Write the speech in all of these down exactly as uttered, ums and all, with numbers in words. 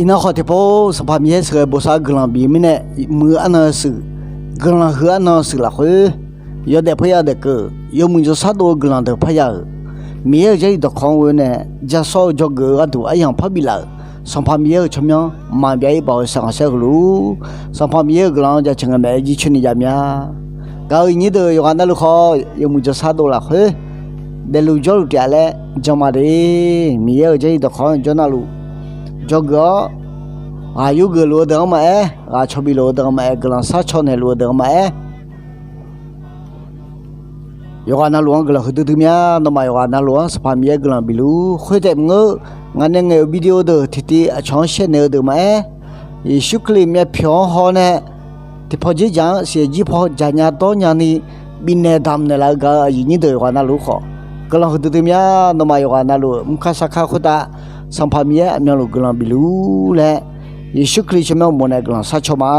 Iqnan khawf tiqpov Sanqpaq Miqyaer sheuqghae bosav-eu guiqlanq bif-eu mirnae, muiq-eu arnan-eu shuif, guiqlanq huiq-eu arnan-eu shuif lafkhoer, yawdaef parya daef keuv yawmuiq jawrshar dov-eu guiqlanq deuq parya-euq, Miqyaer-euq Jarlif dawqkawq-anr ghoe-awr nae jasawr-eu dzawgeuf-eu gharduq aryamq parbif laf-euq Sanqpaq Miqyaer-euq tsawrmyanr maqbyav-ir baoq-eu saqkhanqsaer heulof-ur, Sanqpaq Miqyaer-euq guiqlanq-anr jaceuq ngae maeq-aer jircoer ni jav mya. Gaq-euq iqnyir deuq yawqghaq navluf khawf yawmuiq jawrshar dov lafkhoer daefluf jawrluf taef-a laer jan ma de. Miqyaer-euq Jarlif dawqkawq-anr jawr navluf dzawgeuf-awr, ghaq yurgeuf luf-eu deuq-anr maqaer, ghaq cawbif luf-eu deuq-anr maqaer, guiqlanq sharcaw naeqluf-eu deuq-anr maqaer, yawqghaq navluf-anr guiqlanq huiqdui dui mya. Nawmaf yawqghaq navluf-anr Sanqpaq Miqyaer guiqlanq bif luf-ur. Khoertaef maqngeur, ngaq nae ngaeq-euq video deuq tiqtiv aqcawq-anr shaer naeq-eu deuq maqaer, Yeqsur Kali myavpyawq-anr haw nae tiqpaw dzerdzaq-anr siqyaer jir paw dzaqnya dawrnya ni bifnaeq damq naeqlaf-eu gaq-euq aqyuif nyir deuq yawqghaq navluf-ur khawf, guiqlanq huiqdui dui mya. Nawmaf yawqghaq navluf mrkar sarkar khoertav Sanqpaq Miqyaer aqmyanluf guiqlanq bif luf-ur laer, Yeqsur Kali tsawrmyanr uqmov nae guiqlanq sharcaw ma.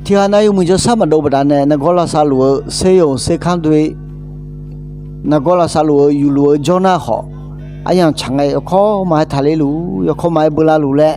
Tiqghaq nav yawmuiq jawrshar maqdov baqdanae nargawr lavsav luf-eu ဆေးရုံဆေးခန်းတွေ, nargawr lavsav luf-eu yufluf-eu jawr nar khawf, aryamq tsaq ngae yawkawr maqaer taqler luf-ur, yawkawr maqaer beular luf laer,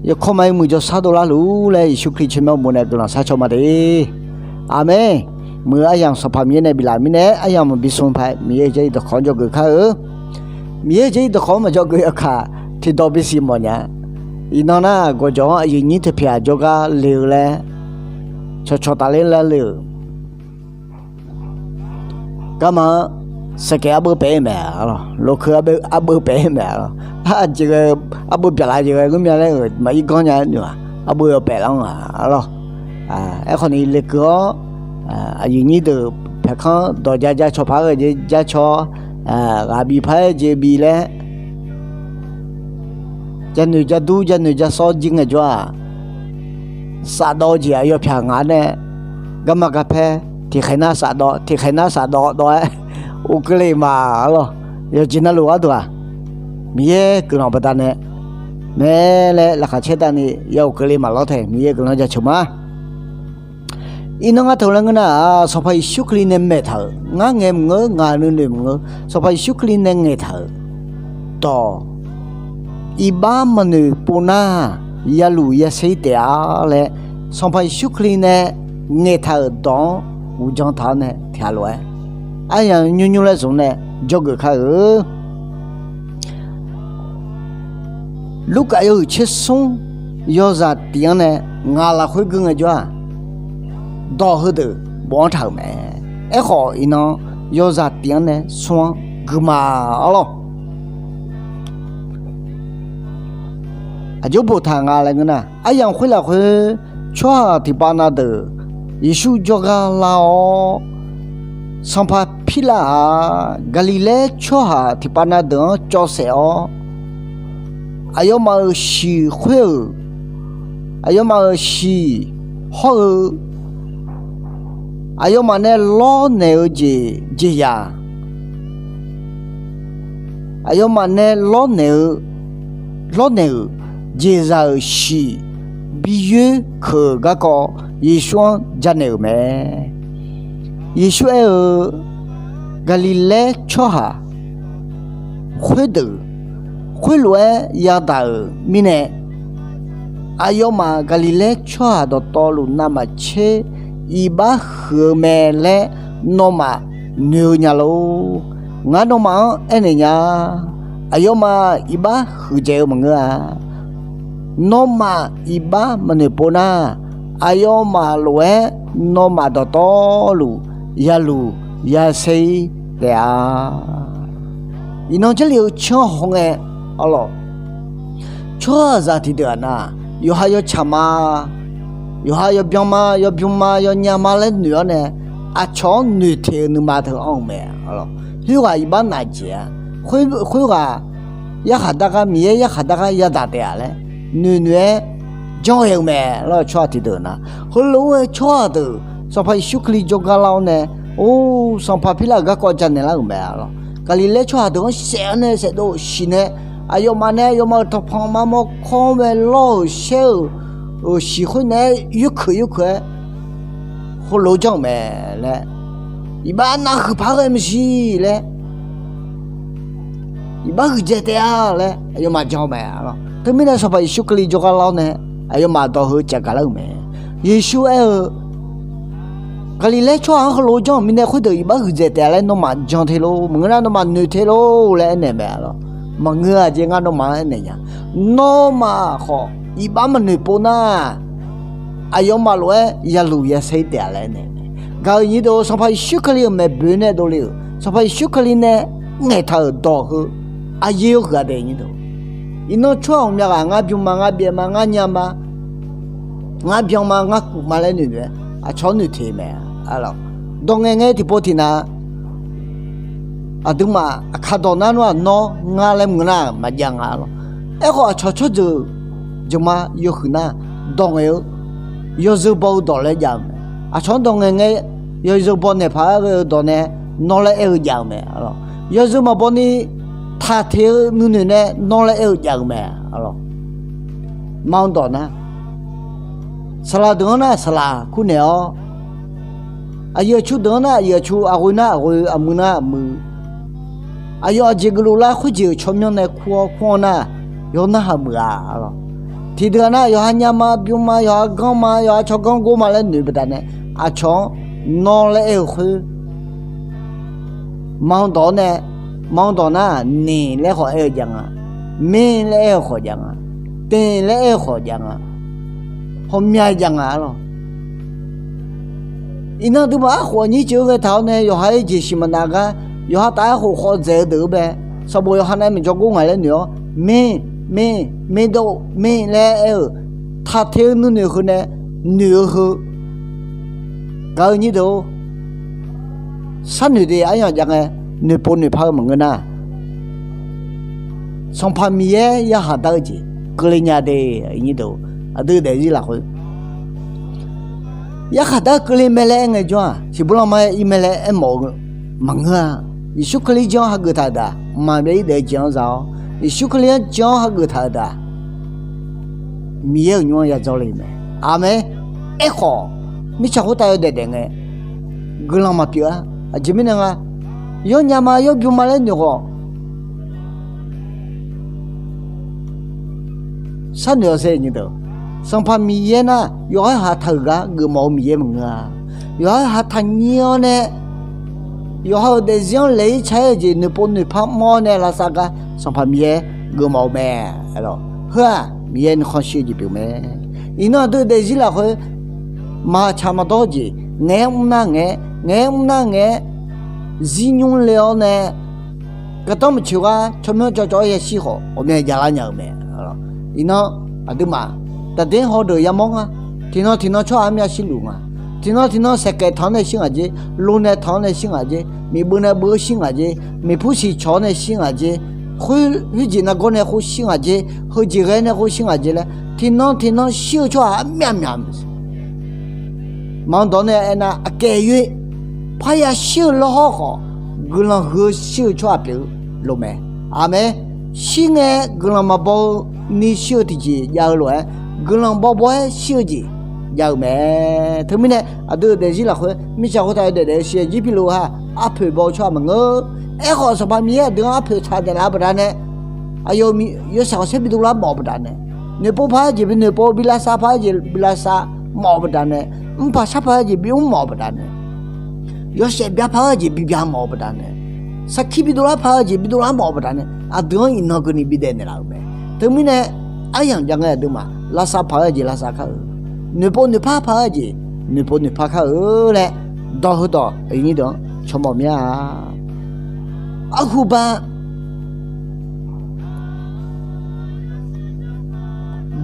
yawkawr maqaer muiq jawrshar dovlar luf-ur laer Yeqsur Kali tsawrmyanr uqmov nae guiqlanq sharcaw ma de. Aqmeq. Muiq-eu aryamq Sanqpaq Miqyaer nae biflaf mirnae aryamq maqbi smr paq-aer Miqyaer-euq Jarlif dawqkawq-anr dzawgeuf kar-eu. Miqyaer-euq Jarlif dawqkawq-anr maqdzawgeuf yawkaq tiqdawq bisiq mawfnya. Iqnan nar gawqjawq-anr aqyuif nyir teu pyaq jawrgar le-eu laer cawqcawq tafler lar le-euq garma-anr สแกน arbeuv paef-aer mae, lokeu arbeuv paef-aer mae, aqjeq ghae arbeuv byaqlaf jeq ghae ngeurmya laer-euq maqir ganr nya-aer noeq-aq, arbeuv yawpaef lar-anr-aq lawr. Aerkhawf ni lekeuv-awr, aqyuif nyir deuq paeqkanr dawq ja ja cawpaq-aer ghae jeq ja caw, ghaq bif paq-aer jeq bif laer, janoeq jadur janoeq jasawr jir ngaejawr-aq, safdawv-eu jeq aqyawf pyaq ngaq-anr nae garma garpaer tiqkhaeq nar safdawv tiqkhaeq nar safdawv dawv-aer uqkeuvle ma-a lawr. Yawqjeq navluf gharduq-aq, Miqyaer guiqlanq baqdanae mae laer laqkhaq caerdavni ya uqkeuvle maqlawr tae Miqyaer guiqlanq jaceuq ma. Iqnan nga taq-eu laer ngeur nar-aq, Sanqpaq Yeqsur Kali nae maeqtaq-euq ngar ngaeq maqngeur, ngaq nuinoeq maqngeur, Sanqpaq Yeqsur Kali nae ngaeqtaq-euq dawq, iqbax maqnoeq pov nar, ya luf ya saer-ir taef-a laer, Sanqpaq Yeqsur Kali nae ngaeqtaq-euq dawq-anr uqdzan taq-awr nae tiqghaq lof-aer aryamq nymrnymr laer zmq nae dzawgeuf kar-eu. Lurkaf yawhuiq tsersmr yawzaq tif-anr nae ngaq lafkhoer gui ngaejawr-aq, dawq heudeuq bof-anr taq-euq mae. Aerkhawf iqnan yawzaq tif-anr nae smr-anr gui ma-a lawr. Aqjox boftaq nga laer ngeur nar, aryamq khoer lafkhoer tsawrhaq tiqpav na deuq Yeqsur jawrgar lar-awr, Sanqpaq Pirlav-aq Gaqliqlaer tsawrhaq tiqpav na deuq-anr cawv saef-awr, aqyawfmaf-euq shiq khoer-euq, aqyawfmaf-euq shiq hawr-eu, aqyawfmaf nae lawrnaeq-eu jeq jeqzaq, aqyawfmaf nae lawrnaeq-eu, lawrnaeq-euq jeqzaq-euq shiq bi yoer keuq-euq garkawv Yeqsur-anr janaeq-euq mae. Yeqsur aer-eu, Gaqliqlaer tsawrhaq khoerdeuq khoerlof-aer yadaq-euq mirnae, aqyawfmaf Gaqliqlaer tsawrhaq dawqtawvluf navmaqtser iqbax huiq-eu mae laer nawmaf noeq-eu nya lor. Ngar nawmaf-anr aernaeq nya, aqyawfmaf iqbax huiqdzaeq-eu maqngeur-a. Nawmaf iqbax maqnoeq pov nar, aqyawfmaf lof-aer nawmaf dawqtawvluf ya luf ya saer-ir taef-a. Iqnan Jarlif-eu canr hawngae, arlawq, tsawrhaqzaq tiqdeuq-aq nar, yawqha yawtsaq ma, yawqha yawbyan ma, yawbyan ma, yawnya ma laer noeq-awr nae, aqcawq-anr noeqteq-eu nuima teu anr-eu mae. Khoerghaq iqbax naf jeq-a, khoerghaq yarkhaq dar gar, Miqyaer yarkhaq dar gar yadaq taef-a laer noeqnoeq-aer janr ghae-eu mae. Lawr, tsawrhaq tiqdeuq nar, heulof-aer tsawrhaq deuq Sanqpaq Yeqsur Kali jawrgar lar-awr nae, or, Sanqpaq Pirlav-euq garkawv janaeq lar-euq mae. Lawr, Gaqliqlaer tsawrhaq deuq-anr saef-awr nae saefdov-eu shiq nae, aqyawfmaf nae aqyawfmaf-euq tanqpanq maqmawr kawr-anr mae lawr-euq shaer-euq shiq khoer naeq-aer yoerkeuq yoerkeuq-aer heulof-aer janr-euq mae laer, iqbax navhuiq paq-aer ghae maeqshi laer iqbax huiqdzaeq taef-a laer aqyawfmaf jan mae. Teumirnae Sanqpaq Yeqsur Kali jawrgar lar-awr nae aqyawfmaf dawq heu caf gaq lar-euq mae. Yeqsur aer-eu, Kalizlaer tsawrhaq-anr heulof-aer janr-euq mirnae khoerdeuq iqbax huiqdzaeq taef-a laer nawmaf jan te lor, maqngeur nar nawmaf noeq te lor laer aernaeq mae. Maqngeur-a jeq ngar nawmaf-anr aernaeq nya. Nawmaf khawf iqbax maqnoeq pov nar, aqyawfmaf lof-aer yaluf yasaer taef-a laer aernaeq mae. Gaq-euq nyir deuq, Sanqpaq Yeqsur Kali-euq maeqboeq nae dovle-euq, Sanqpaq Yeqsur Kali nae ngaeqtaq-euq dawq heu aqyuif-eu huiq-a dae nyir deuq. Iqnan tsawrhaq ghawqmya ghaq ngar bym ma, ngar byaev ma, ngar nya ma, ngar byan ma, ngar kuf ma laer noeq-aer aqcawq-anr noeq teq mae. Dawq ngaeqngae tiqpov tiqnav aqduimaf aqkar dawq nar nawr-aq nawr ngar laer maqngeur nar maqjav nga lawr. Aerkhawf aqcawq tsawrjeuq jeuqma yawhuiq nar dawq ngaeq-eu yawzeu baw-eu dawq laer jav-eu mae. Aqcawq-anr dawq ngaeqngae yawzeu baw naeq paq-aer ghae-eu dawq nae nawr laer aer-eu jav-eu mae. Yawzeu maqbaw ni taq teq-eu nuinoeq nae nawr laer aer-eu jav-eu mae. Maqanr dawq nar, saqlaq deuq-anr nar saqlaq kurnaeq-awr, aqyuif aqtsu deuq-anr nar aqyuif aqtsu, aqghoe nar aqghoe, aqmuiq nar aqmuiq, aqyawf aqjeq geufluf lar khoerjeq-euq tsawrmyanr nae kur-awr kur-awr nar, yawqhar narhaq muiq-a lawr. Tiqdeuq-aq nar yawqha nya ma, bym ma, yawqha ganr ma, yawqha tsawrganr gor ma laer noeq baqdanae, aqcawq-anr nawr laer aer-eu khoer, maqanr dawq-awr nae, maqanr dawq nar niq laer khawf aer-eu jav nga, mir laer aer-eu khawf jav nga, teq laer aer-eu khawf jav nga, hawmya jav nga lawr. Iqnan aqduimaf arkhof aqnyir ceuq-eu ghae taq-awr nae yawqha-aer jeqsiq maqnav gar, yawqha taf arkhof khawf dzaeq-eu deuq-eu bae, sanqbof yawqha nae maqjawr gor ngaq laer noeq-awr, mir, mir, mir dov, mir laer aer-euq taq teq-eu nuinoeq heu nae noeq-eu heu gaq-eu nyir deuq-or, sharnoeq de aryamq jav ngae, noeqpov noeqpar-eu maqngeur nar, Sanqpaq Miqyaer yarkhaq dar-eu jeq keuvle nya de. Aqdui daefzir lafkhoer yarkhaq dar-eu keuvle mae laer aer ngaejawr-aq, siqbur lanma-aer ir mae laer aermawf-eu maqngeur-a. Yeqsur Kali jan-anr hageuf taq-euq daq, mqmaq maqbyav ir daef-eu jeq-anr za-awr, Yeqsur Kali-anr jan-anr hageuf taq-euq daq, Miqyaer-euq nymr-anr ya dzawr le mae. Aqmeq. Aerkhawf, mirtsaq khoertav yawdaef daef ngae guiqlanq maqpyeuf-a. Aqjeq mirnae nga, yawnya ma yawbym ma laer noeq khawf, sharnoeq-awq sher nyi deuq. Sanqpaq Miqyaer nar yawqha-aer ha taq-euq gar geufmawf-eu Miqyaer maqngeur-a. Yawqha-aer ha taq nyir-awr nae, yawqha-euq daefzir-anr laeq-ir ca-ir-eu jeq noeqpov noeqpar mr-awr nae lavsav gar Sanqpaq Miqyaer geufmawf-eu mae. Heu-aq Miqyaer nuikhanr shir-eu jeq pyeuf mae. Iqnan aqdui daefzir lafkhoer maqtsaq maqdawr-eu jeq ngaeq-aer mr nar ngaeq-aer, ngaeq-aer mr nar ngaeq-aer zir nymr le-awr nae, gardanr maqtsoeq gar tsawrmyanr cawvcawv-aer yashir khawf ghawqmya javlar nya-euq mae. Iqnan aqduimaf daqder haw deuq yamawr nga. Tiqnan tiqnan tsawrhaq-anr myav shirluf nga. Tiqnan tiqnan saeqkaeq tanq-anr nae shir ngaq jer, lo nae tanq-anr nae shir ngaq jer, miqbeuv nae beuv-anr shir ngaq jer, miqpur siqcawq-anr nae shir ngaq jer, khoer khoerjeq nargawr nae khov shir ngaq jer, heujeq ghae nae khov shir ngaq jer laer tiqnan tiqnan shir-eu tsawrhaq armyav myaq maqanr dawq-anr nae aernar aqkaeq yoer parya shir-eu lawrhawr khawf guiqlanq huiq-eu shir-eu tsawrhaq pyeuf-eu lof mae. Aqmeq. Shir ngae guiqlanq maqbaw-eu ni shir-eu tiqjeq jav-eu lof-aer, guiqlanq bawbaw-aer shir-eu jeq jav-eu mae. Teumirnae aqdui-euq daefzir lafkhoer mirtsaq khoertav yawdaef daef-eu shiqjir piluf-eu ha, arpoeq baw-eu tsawrhaq maqngeur. Aerkhawf Sanqpaq Miqyaer aqdui-anr arpoeq tsaq daeqlaf-eu baqdanae, aqyawf yawshaef khanqsaer bidov lar mawf-eu baqdanae, noeqpov paq-aer jeq bi noeqpov, bi lavsav paq-aer jeq bi lavsav mawf-eu baqdanae, mrpaq sharpaq-aer jeq bi mr mawf-eu baqdanae, yawshaef bya paq-aer jeq bi bya mawf-eu baqdanae, sarkir bidov lar paq-aer jeq bidov lar mawf-eu baqdanae, aqdui-anr iqnan keuvni bidaef naeqlaf-euq mae. Teumirnae aryamq jav ngae aqduimaf lavsav paq-aer jeq lavsav kar-eu, noeqpov noeqpar paq-aer jeq noeqpov noeqpar kar-eu laer dawq heudawq aqyuif aqnyir deuq-anr cawmawf mir-a. Arhuba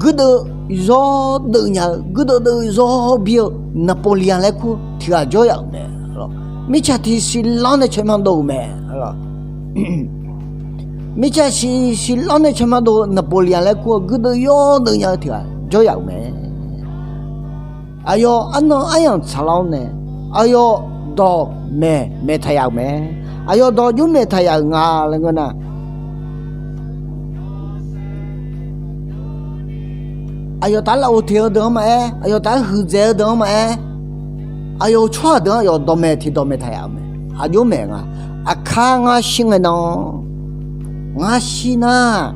guirdeuv yawr deuv nya-eu, guirdeuv deuv yawr bir-eu Napoleon laer kur tiq ghaq jawr yaf-euq mae. Mirtsaq tiq siq lanr nae tsawrmyanr dov-eu mae. Mirtsaq siq siq lanr nae tsawrmyanr dov-eu Napoleon laer kur-eu guirdeuv yawr deuv nya-eu tiq ghaq jawr yaf-euq mae. Aqyawf arnan aryamq tsaqlar-awr nae, aqyawf dawq maeq maeq taq yaf-euq mae. Aqyawf dawq jov maeq taq yaf-euq nga laer ngeur nar, aqyawf taf-aer lafov teq-eu deuq-anr maqaer, aqyawf taf-aer huiqdzaeq-eu deuq-anr maqaer, aqyawf-euq tsawrhaq deuq-anr aqyawf dawqmaeq tiq dawqmaeq taq yaf-euq mae. Aqjox maeq nga, aqkar ngar shir ngae nan Ngar shir nar,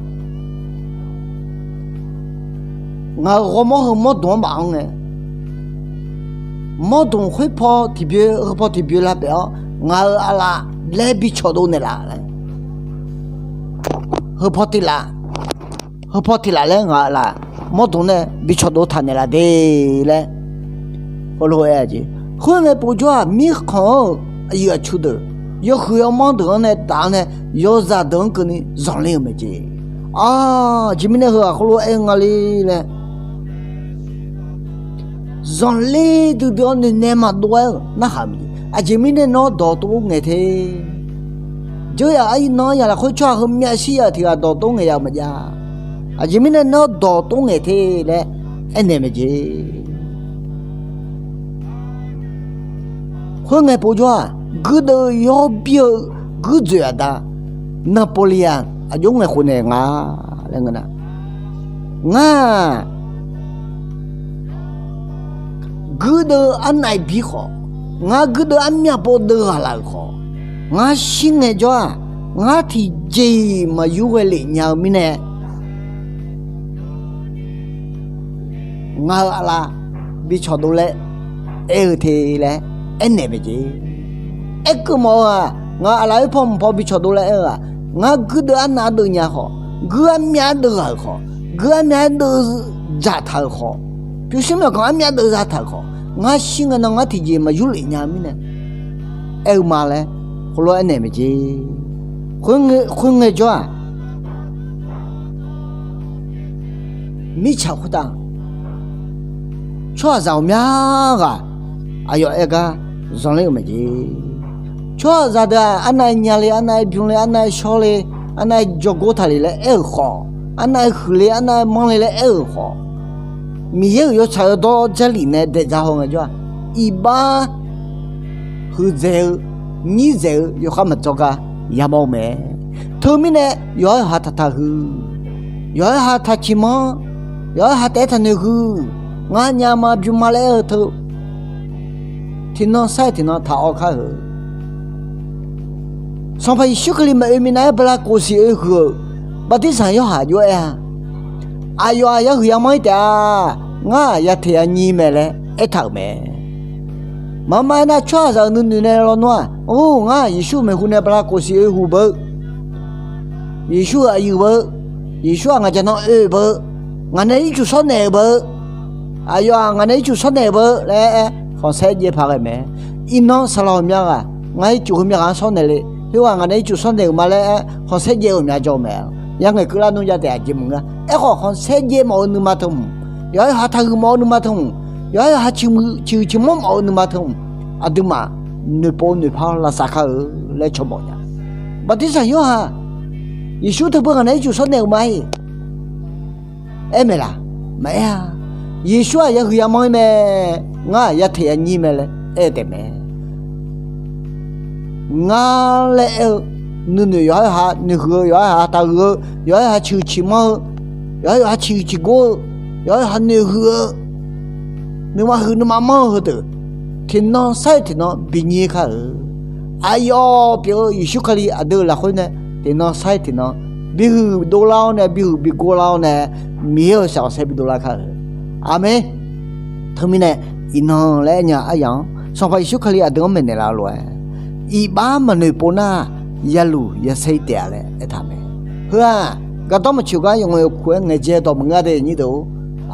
ngaq-euq ghawrmawr heu mawrdmq-anr maf-anr ngae, mawrdmq khoerpaw tiqbyoe heupaw tiqbyoe lavbaef-awr ngaq-euq aqlaf laer bi cawqdov naeqlaf laer, heupaw tiq laf, heupaw tiq laf laer ngaq-euq aqlaf mawrdmq nae bi cawqdov taq naeqlaf de laer heulof-aer-a jeq. Khoerngae povjawr-aq, mirkhanq-anr-euq aqyuif aqtsu deuq, yawhuiq yawmanr deuq-anr nae taf-anr nae yawzaq deuq-anr keuvni zanqler-euq mae jeq. Aqjeq mirnae heughaq heulof-aer aer-eu nga le laer, zanqler duidui-anr noeqnaeq maqdov-aer-euq narhaq mae jeq. Aqjeq mirnae nawr dawq tov ngaeq te. Jeuryaq aryi nan-anr yaq lafkhoer tsawrhaq heumyav shir ya-euq tiq ghaq dawq tov ngaeq ya-eu maqjav. Aqjeq mirnae nawr dawq tov ngaeq te laer aernaeq mae jeq. Khoerngae povjawr-aq, guirdeuv yawbir-eu guirdzoeq aqda Napoleon aqjox ngaeqkhof naeq nga laer ngeur nar, ngar guirdeuv arnav-aer bi khawf, ngar guirdeuv armyav pov deuv ghaq laf-euq khawf, ngar shir ngaejawr-aq, ngar tiqjeq-iq maqyur ghae lef nya-eu mirnae ngaq-euq aqlaf bi cawqdov laer aer-eu te laer aernaeq mae jeq. Aerkeuv mawf-eu-aq, ngaq-euq aqlaf oerpaw mqpaw bi cawqdov laer aer-eu-aq, ngar guirdeuv arnav ardeuv nya khawf, guir armyav ardeuv ghaq-euq khawf, guir armyav ardeuv dzaqtaq-euq khawf, pyurshuir myawqganq armyav ardeuv zataq-euq khawf, ngar shir ngae nan ngar tiqjeq maqyur lef nya-eu mirnae aer-eu ma laer heulof-aer aernaeq mae jeq. Khoerngae jawr-aq, mirtsaq khoertav tsawrhaqzaq ghawqmya ghaq aqyawf aer gar zanqler-euq mae jeq. Tsawrhaqzaq deuq-aq, arnav-aer nya le, arnav-aer bym le, arnav-aer shawr le, arnav-aer jawrgor taqle laer aer-euq khawf, arnav-aer huiq le, arnav-aer manr le laer aer-euq khawf, Miqyaer-euq yawtsaq yawdawr Jarlif nae daeq dzaq haw ngaejawr-aq, iqbax huiqdzaeq-eu, nyirdzaeq-eu yawkhav maqdzawr gar yamawr-eu mae. Teumirnae yawqha-euq ha taqtaq huiq, yawqha-euq ha taqciq manr, yawqha-euq ha taef-aer taqnoeq huiq, nganyaf ma bym ma laer aer-eu teu tiqnan sar-iq tiqnan taq-awr kar-euq. Sanqpaq Yeqsur Kali maqoe minav-aer bala kof siq oe huiq-euq Bartirsaq Yorhaq jov-aer-a, aqyawf-aq yahuiq yamanr-ir taef-a, ngar-aq yateq yanyir mae laer aertaq-euq mae. Maqma aernar, tsawrhaqzaq-euq nuinoeq nae lawnmr-aq, or, ngar-aq Yeqsur maeqhu nae bala kof siq oe huiq beu, Yeqsur-euq aqyuif beu, Yeqsur-aq ngaq jaqnan oe-euq beu, ngaq nae ircuf shawr naeq-euq beu, aqyawf-aq ngaq nae ircuf shawr naeq-euq beu laer aer khanqsaer jaev paq ghae mae. Iqnan saqlaq ghawqmya ghaq ngar ircuf heumya ghaq-anr shawr naeq le, khoerghaq ngaq nae ircuf shawr naeq-euq ma laer aer khanqsaer jaev-eu ghawqmya jawr-eu mae. Yar ngaeq keuvlar nmr jav taef aqjeq maqngeur. Aerkhawf khanqsaer jaev mawf-eu nuima teu hmq, yawqha-euq ha taqhuiq mawf-eu nuima teu hmq, yawqha-euq ha ciqhuiq ciqmanr mawf-eu nuima teu hmq, aqduimaf noeqpov noeqpar-awr lavsav kar-eu laer cawmawf nya. Bartirsaq Yorhaq, Yeqsur teubeu ngaq nae ircuf shawr naeq-euq ma-iq aer maeqlaf? Maqaer-a. Yeqsur-aq yahuiq yamanr-ir mae, ngar-aq yateq yanyir mae laer aer-eu taef mae. Ngar laer aer-eu nuinoeq yawqha-euq ha noeqhuiq-eu, yawqha-euq ha taqhuiq-eu, yawqha-euq ha ciqhuiq ciqmanr-eu, yawqha-euq ha ciqhuiq ciqgor-eu, yawqha-euq ha noeqhuiq-eu, nuima huiq nuima manr-eu heudeuq tiqnan sar-iq tiqnan binyir kar-euq. Aqyawf pyeuf-eu Yeqsur Kali aqdui-euq lafkhoer nae tiqnan sar-iq tiqnan bihuiq dovlar-awr nae, bihuiq bigor lar-awr nae, Miqyaer-euq shaqkhanqsaer bidov lar kar-euq. Aqmeq. Teumirnae iqnan laer aer nya aryaq-anr Sanqpaq Yeqsur Kali aqdui-anr maeqnaeq laf-eu lof-aer, iqbax maqnoeq pov nar, yaluq yasaer-ir taef-a laer aertaq mae. Heu-aq, gardanr maqtsoeq gar yawqngaeq yawkuq-aer ngaeqdzae dawq maqngeur de nyir deuq-or,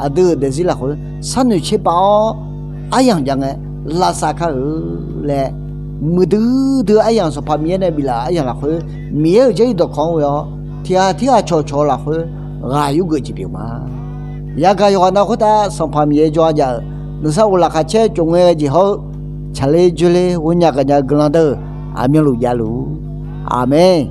aqdui-euq daefzir lafkhoer sharnoeq tserpav-awr aryamq jav ngae lavsav kar-euq laer, muiqdui dui-eu aryamq Sanqpaq Miqyaer nae biflaf-euq aryamq lafkhoer, Miqyaer-euq jarlif dawqkawq-anr ghoe-awr tiqghaq tirghaq cawqcawq-eu lafkhoer ghaq yurgeuf jeq pyeuf ma. Yagaq yawqghaq nav khoertav Sanqpaq Miqyaer jawrgar jav-euq nuisar ghoflaf khaqcaer tsofngae ghae jeq hawr-eu tsaqler dzoerler ghoenya gaqnya-eu guiqlanq deuq aqmyanluf javluf-ur. Aqmeq.